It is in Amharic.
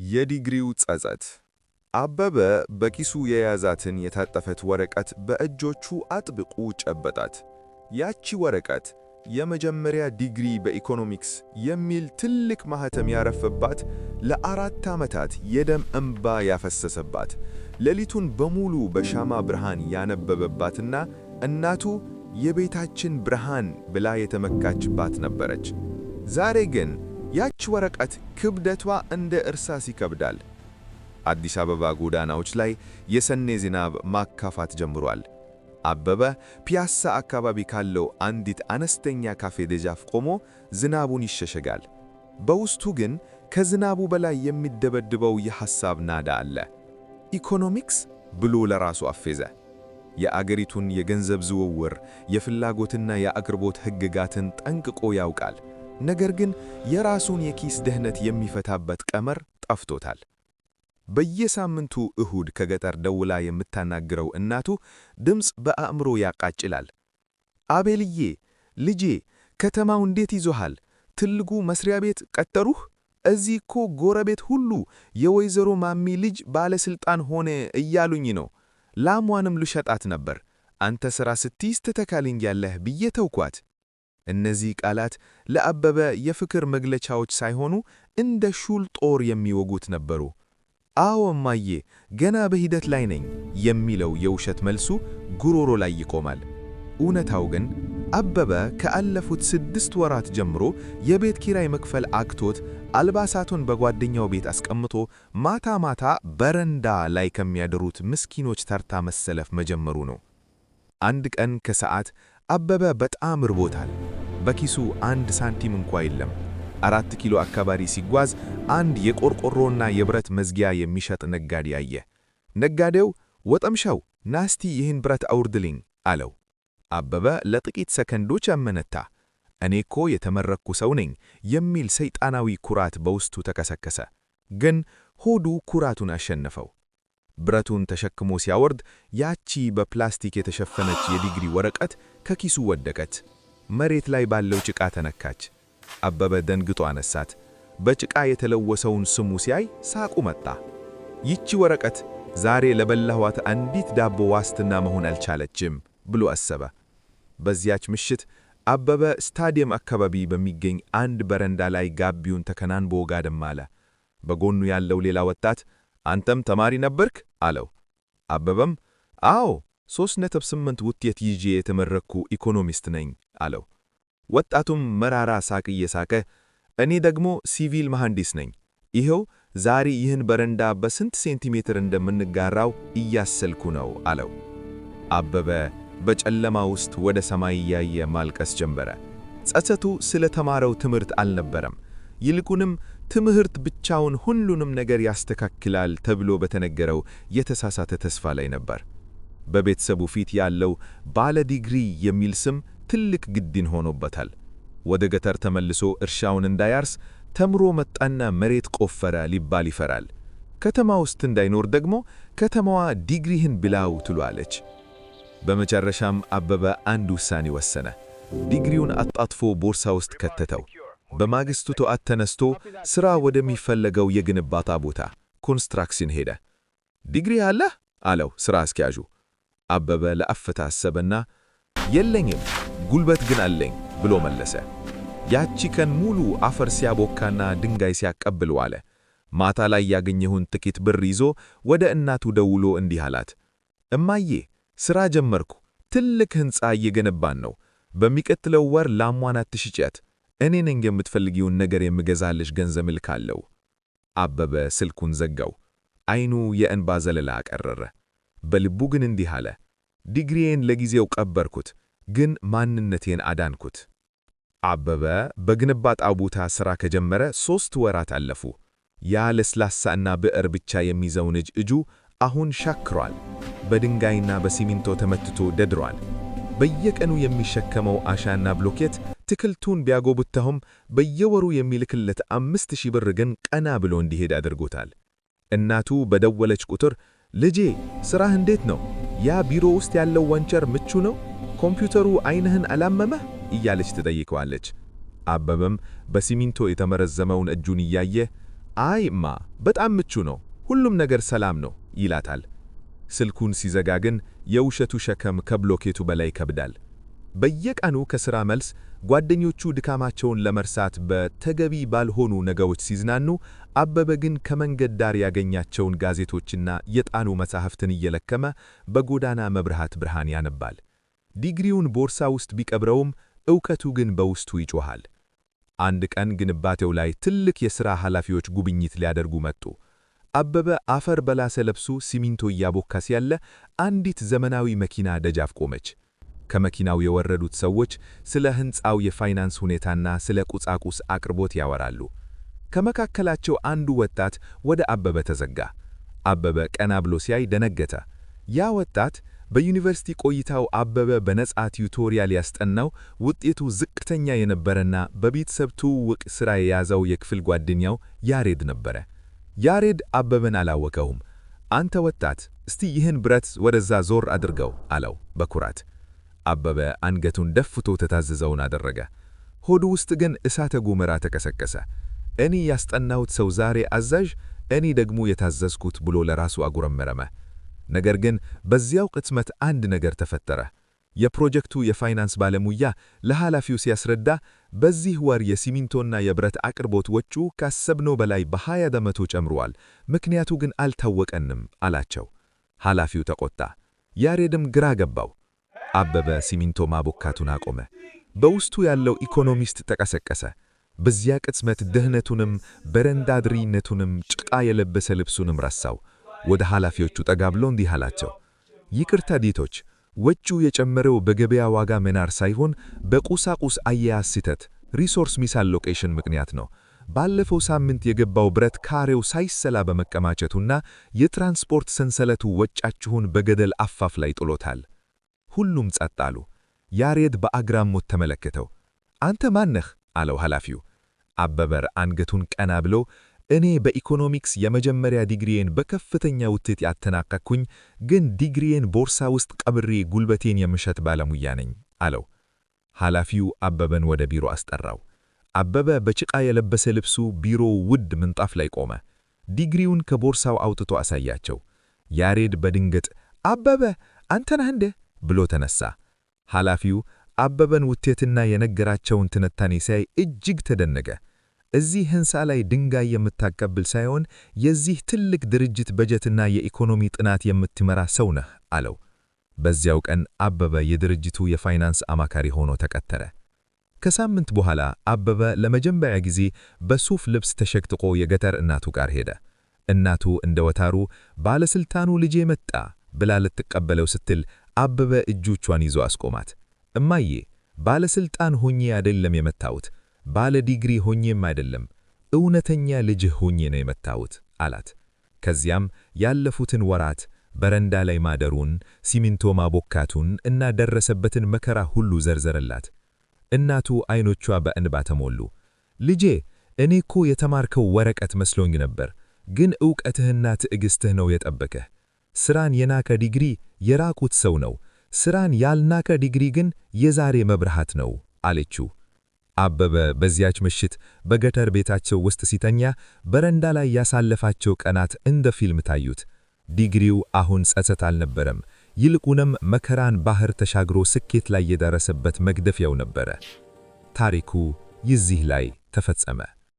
የዲግሪው ጸጸት። አበበ በኪሱ የያዛትን የታጠፈች ወረቀት በእጆቹ አጥብቆ ጨበጣት። ያቺ ወረቀት የመጀመሪያ ዲግሪ በኢኮኖሚክስ የሚል ትልቅ ማኅተም ያረፈባት፣ ለ4 ዓመታት የደም እንባ ያፈሰሰባት፣ ሌሊቱን በሙሉ በሻማ ብርሃን ያነበበባትና እናቱ "የቤታችን ብርሃን" ብላ የተመካችባት ነበረች። ዛሬ ግን ያች ወረቀት ክብደቷ እንደ እርሳስ ይከብዳል። አዲስ አበባ ጎዳናዎች ላይ የሰኔ ዝናብ ማካፋት ጀምሯል። አበበ ፒያሳ አካባቢ ካለው አንዲት አነስተኛ ካፌ ደጃፍ ቆሞ ዝናቡን ይሸሸጋል። በውስጡ ግን ከዝናቡ በላይ የሚደበድበው የሐሳብ ናዳ አለ። ኢኮኖሚክስ ብሎ ለራሱ አፌዘ። የአገሪቱን የገንዘብ ዝውውር፣ የፍላጎትና የአቅርቦት ሕግጋትን ጠንቅቆ ያውቃል። ነገር ግን የራሱን የኪስ ድህነት የሚፈታበት ቀመር ጠፍቶታል። በየሳምንቱ እሁድ ከገጠር ደውላ የምታናግረው እናቱ ድምፅ በአእምሮው ያቃጭላል። "አቤልዬ ልጄ፣ ከተማው እንዴት ይዞሃል? ትልቁ መስሪያ ቤት ቀጠሩህ? እዚህ እኮ ጎረቤት ሁሉ 'የወይዘሮ ማሚ ልጅ ባለሥልጣን ሆነ' እያሉኝ ነው። ላሟንም ልሸጣት ነበር። አንተ ሥራ ስትይዝ ትተካልኛለህ ብዬ ተውኳት።" እነዚህ ቃላት ለአበበ የፍቅር መግለጫዎች ሳይሆኑ እንደ ሹል ጦር የሚወጉት ነበሩ። "አዎ እማዬ፣ ገና በሂደት ላይ ነኝ" የሚለው የውሸት መልሱ ጉሮሮ ላይ ይቆማል። እውነታው ግን አበበ ካለፉት 6 ወራት ጀምሮ የቤት ኪራይ መክፈል አቅቶት፣ አልባሳቱን በጓደኛው ቤት አስቀምጦ፣ ማታ ማታ በረንዳ ላይ ከሚያድሩት ምስኪኖች ተርታ መሰለፍ መጀመሩ ነው። አንድ ቀን ከሰዓት አበበ በጣም ርቦታል። በኪሱ አንድ ሳንቲም እንኳ የለም። 4 ኪሎ አካባቢ ሲጓዝ አንድ የቆርቆሮና የብረት መዝጊያ የሚሸጥ ነጋዴ አየ። ነጋዴው "ወጠምሻው፣ ና እስቲ ይህን ብረት አውርድልኝ" አለው። አበበ ለጥቂት ሰከንዶች አመነታ። "እኔ እኮ የተመረቅኩ ሰው ነኝ" የሚል ሰይጣናዊ ኩራት በውስጡ ተቀሰቀሰ። ግን ሆዱ ኩራቱን አሸነፈው። ብረቱን ተሸክሞ ሲያወርድ ያቺ በፕላስቲክ የተሸፈነች የዲግሪ ወረቀት ከኪሱ ወደቀች። መሬት ላይ ባለው ጭቃ ተነካች። አበበ ደንግጦ አነሳት። በጭቃ የተለወሰውን ስሙ ሲያይ ሳቁ መጣ። "ይቺ ወረቀት ዛሬ ለበላኋት አንዲት ዳቦ ዋስትና መሆን አልቻለችም" ብሎ አሰበ። በዚያች ምሽት አበበ ስታዲየም አካባቢ በሚገኝ አንድ በረንዳ ላይ ጋቢውን ተከናንቦ ጋደም አለ። በጎኑ ያለው ሌላ ወጣት "አንተም ተማሪ ነበርክ?" አለው። አበበም "አዎ፣ 3.8 ውጤት ይዤ የተመረቅኩ ኢኮኖሚስት ነኝ" አለው። ወጣቱም መራራ ሳቅ እየሳቀ "እኔ ደግሞ ሲቪል መሐንዲስ ነኝ። ይኸው ዛሬ ይህን በረንዳ በስንት ሴንቲሜትር እንደምንጋራው እያሰልኩ ነው" አለው። አበበ በጨለማ ውስጥ ወደ ሰማይ እያየ ማልቀስ ጀመረ። ጸጸቱ ስለ ተማረው ትምህርት አልነበረም። ይልቁንም ትምህርት ብቻውን ሁሉንም ነገር ያስተካክላል ተብሎ በተነገረው የተሳሳተ ተስፋ ላይ ነበር። በቤተሰቡ ፊት ያለው ባለ ዲግሪ የሚል ስም ትልቅ ግድን ሆኖበታል። ወደ ገጠር ተመልሶ እርሻውን እንዳያርስ "ተምሮ መጣና መሬት ቆፈረ" ሊባል ይፈራል። ከተማ ውስጥ እንዳይኖር ደግሞ "ከተማዋ ዲግሪህን ብላው" ትለዋለች። በመጨረሻም አበበ አንድ ውሳኔ ወሰነ። ዲግሪውን አጣጥፎ ቦርሳ ውስጥ ከተተው። በማግስቱ ጠዋት ተነስቶ ሥራ ወደሚፈለገው የግንባታ ቦታ construction ሄደ። "ዲግሪ አለህ?" አለው ሥራ አስኪያጁ። አበበ ለአፍታ አሰበና "የለኝም፣ ጉልበት ግን አለኝ" ብሎ መለሰ። ያቺ ቀን ሙሉ አፈር ሲያቦካና ድንጋይ ሲያቀብል ዋለ። ማታ ላይ ያገኘውን ጥቂት ብር ይዞ ወደ እናቱ ደውሎ እንዲህ አላት። "እማዬ፣ ሥራ ጀመርኩ። ትልቅ ሕንፃ እየገነባን ነው። በሚቀጥለው ወር ላሟን አትሽጫት። እኔ ነኝ የምትፈልጊውን ነገር የምገዛልሽ፣ ገንዘብ እልካለሁ።" አበበ ስልኩን ዘጋው። ዓይኑ የእንባ ዘለላ አቀረረ። በልቡ ግን እንዲህ አለ። "ዲግሪዬን ለጊዜው ቀበርኩት፣ ግን ማንነቴን አዳንኩት።" አበበ በግንባታ ቦታ ሥራ ከጀመረ 3 ወራት አለፉ። ያ ለስላሳና ብዕር ብቻ የሚይዘው እጁ አሁን ሻክሯል። በድንጋይና በሲሚንቶ ተመትቶ ደድሯል። በየቀኑ የሚሸከመው አሸዋና ብሎኬት ትከሻውን ቢያጎብጠውም በየወሩ የሚልክለት 5,000 ብር ግን ቀና ብሎ እንዲሄድ አድርጎታል። እናቱ በደወለች ቁጥር "ልጄ፣ ሥራህ እንዴት ነው? ያ ቢሮ ውስጥ ያለው ወንበር ምቹ ነው? ኮምፒውተሩ ዓይንህን አላመመህ?" እያለች ትጠይቀዋለች። አበበም በሲሚንቶ የተመረዘመውን እጁን እያየ "አይ እማ፣ በጣም ምቹ ነው፣ ሁሉም ነገር ሰላም ነው" ይላታል። ስልኩን ሲዘጋ ግን የውሸቱ ሸክም ከብሎኬቱ በላይ ይከብዳል። በየቀኑ ከሥራ መልስ ጓደኞቹ ድካማቸውን ለመርሳት በተገቢ ባልሆኑ ነገሮች ሲዝናኑ፣ አበበ ግን ከመንገድ ዳር ያገኛቸውን ጋዜጦችና የጣኑ መጻሕፍትን እየለከመ በጎዳና መብራት ብርሃን ያነባል። ዲግሪውን ቦርሳ ውስጥ ቢቀብረውም ዕውቀቱ ግን በውስጡ ይጮኻል። አንድ ቀን ግንባታው ላይ ትልቅ የሥራ ኃላፊዎች ጉብኝት ሊያደርጉ መጡ። አበበ አፈር በላሰ ልብሱ ሲሚንቶ እያቦካ ሲያለ አንዲት ዘመናዊ መኪና ደጃፍ ቆመች። ከመኪናው የወረዱት ሰዎች ስለ ሕንፃው የፋይናንስ ሁኔታና ስለ ቁሳቁስ አቅርቦት ያወራሉ። ከመካከላቸው አንዱ ወጣት ወደ አበበ ተጠጋ። አበበ ቀና ብሎ ሲያይ ደነገጠ። ያ ወጣት በዩኒቨርሲቲ ቆይታው አበበ በነፃ tutorial ያስጠናው፣ ውጤቱ ዝቅተኛ የነበረና በቤተሰብ ትውውቅ ሥራ የያዘው የክፍል ጓደኛው ያሬድ ነበረ። ያሬድ አበበን አላወቀውም። "አንተ ወጣት፣ እስቲ ይህን ብረት ወደዛ ዞር አድርገው" አለው በኩራት። አበበ አንገቱን ደፍቶ የታዘዘውን አደረገ። ሆዱ ውስጥ ግን እሳተ ገሞራ ተቀሰቀሰ። "እኔ ያስጠናሁት ሰው ዛሬ አዛዥ፣ እኔ ደግሞ የታዘዝኩት" ብሎ ለራሱ አጉረመረመ። ነገር ግን በዚያው ቅጽበት አንድ ነገር ተፈጠረ። የፕሮጀክቱ የፋይናንስ ባለሙያ ለኃላፊው ሲያስረዳ፣ "በዚህ ወር የሲሚንቶና የብረት አቅርቦት ወጪው ካሰብነው በላይ በ20% ጨምሯል፣ ምክንያቱ ግን አልታወቀንም" አላቸው። ኃላፊው ተቆጣ። ያሬድም ግራ ገባው። አበበ ሲሚንቶ ማቦካቱን አቆመ። በውስጡ ያለው ኢኮኖሚስት ተቀሰቀሰ። በዚያ ቅጽበት ድህነቱንም፣ በረንዳ አዳሪነቱንም፣ ጭቃ የለበሰ ልብሱንም ረሳው። ወደ ኃላፊዎቹ ጠጋ ብሎ እንዲህ አላቸው። "ይቅርታ ጌቶች፣ ወጪው የጨመረው በገበያ ዋጋ መናር ሳይሆን በቁሳቁስ አያያዝ ስህተት resource misallocation ምክንያት ነው። ባለፈው ሳምንት የገባው ብረት ካሬው ሳይሰላ በመከማቸቱና የትራንስፖርት ሰንሰለቱ ወጪያችሁን በገደል አፋፍ ላይ ጥሎታል።" ሁሉም ጸጥ አሉ። ያሬድ በአግራሞት ተመለከተው። "አንተ ማነህ?" አለው ኃላፊው። አበበ አንገቱን ቀና ብሎ፣ "እኔ በኢኮኖሚክስ የመጀመሪያ ዲግሪዬን በከፍተኛ ውጤት ያጠናቀቅኩኝ፣ ግን ዲግሪዬን ቦርሳ ውስጥ ቀብሬ ጉልበቴን የምሸጥ ባለሙያ ነኝ" አለው። ኃላፊው አበበን ወደ ቢሮ አስጠራው። አበበ በጭቃ የለበሰ ልብሱ ቢሮው ውድ ምንጣፍ ላይ ቆመ። ዲግሪውን ከቦርሳው አውጥቶ አሳያቸው። ያሬድ በድንገት "አበበ፣ አንተ ነህ እንዴ?" ብሎ ተነሳ። ኃላፊው አበበን ውጤትና የነገራቸውን ትንታኔ ሲያይ እጅግ ተደነቀ። "እዚህ ሕንፃ ላይ ድንጋይ የምታቀብል ሳይሆን የዚህ ትልቅ ድርጅት በጀትና የኢኮኖሚ ጥናት የምትመራ ሰው ነህ" አለው። በዚያው ቀን አበበ የድርጅቱ የፋይናንስ አማካሪ ሆኖ ተቀጠረ። ከሳምንት በኋላ አበበ ለመጀመሪያ ጊዜ በሱፍ ልብስ ተሸቅጥቆ የገጠር እናቱ ጋር ሄደ። እናቱ እንደ ወትሮው "ባለሥልጣኑ ልጄ መጣ" ብላ ልትቀበለው ስትል አበበ እጆቿን ይዞ አስቆማት። "እማዬ፣ ባለሥልጣን ሆኜ አይደለም የመጣሁት፣ ባለ ዲግሪ ሆኜም አይደለም፣ እውነተኛ ልጅህ ሆኜ ነው የመጣሁት" አላት። ከዚያም ያለፉትን ወራት፣ በረንዳ ላይ ማደሩን፣ ሲሚንቶ ማቦካቱን እና የደረሰበትን መከራ ሁሉ ዘረዘረላት። እናቱ አይኖቿ በእንባ ተሞሉ። "ልጄ፣ እኔ እኮ የተማርከው ወረቀት መስሎኝ ነበር፣ ግን ዕውቀትህና ትዕግስትህ ነው የጠበቀህ። ስራን የናቀ ዲግሪ የራቁት ሰው ነው። ስራን ያልናቀ ዲግሪ ግን የዛሬ መብራት ነው" አለችው። አበበ በዚያች ምሽት በገጠር ቤታቸው ውስጥ ሲተኛ በረንዳ ላይ ያሳለፋቸው ቀናት እንደ ፊልም ታዩት። ዲግሪው አሁን ጸጸት አልነበረም፣ ይልቁንም መከራን ባህር ተሻግሮ ስኬት ላይ የደረሰበት መግደፊያው ነበረ። ታሪኩ እዚህ ላይ ተፈጸመ።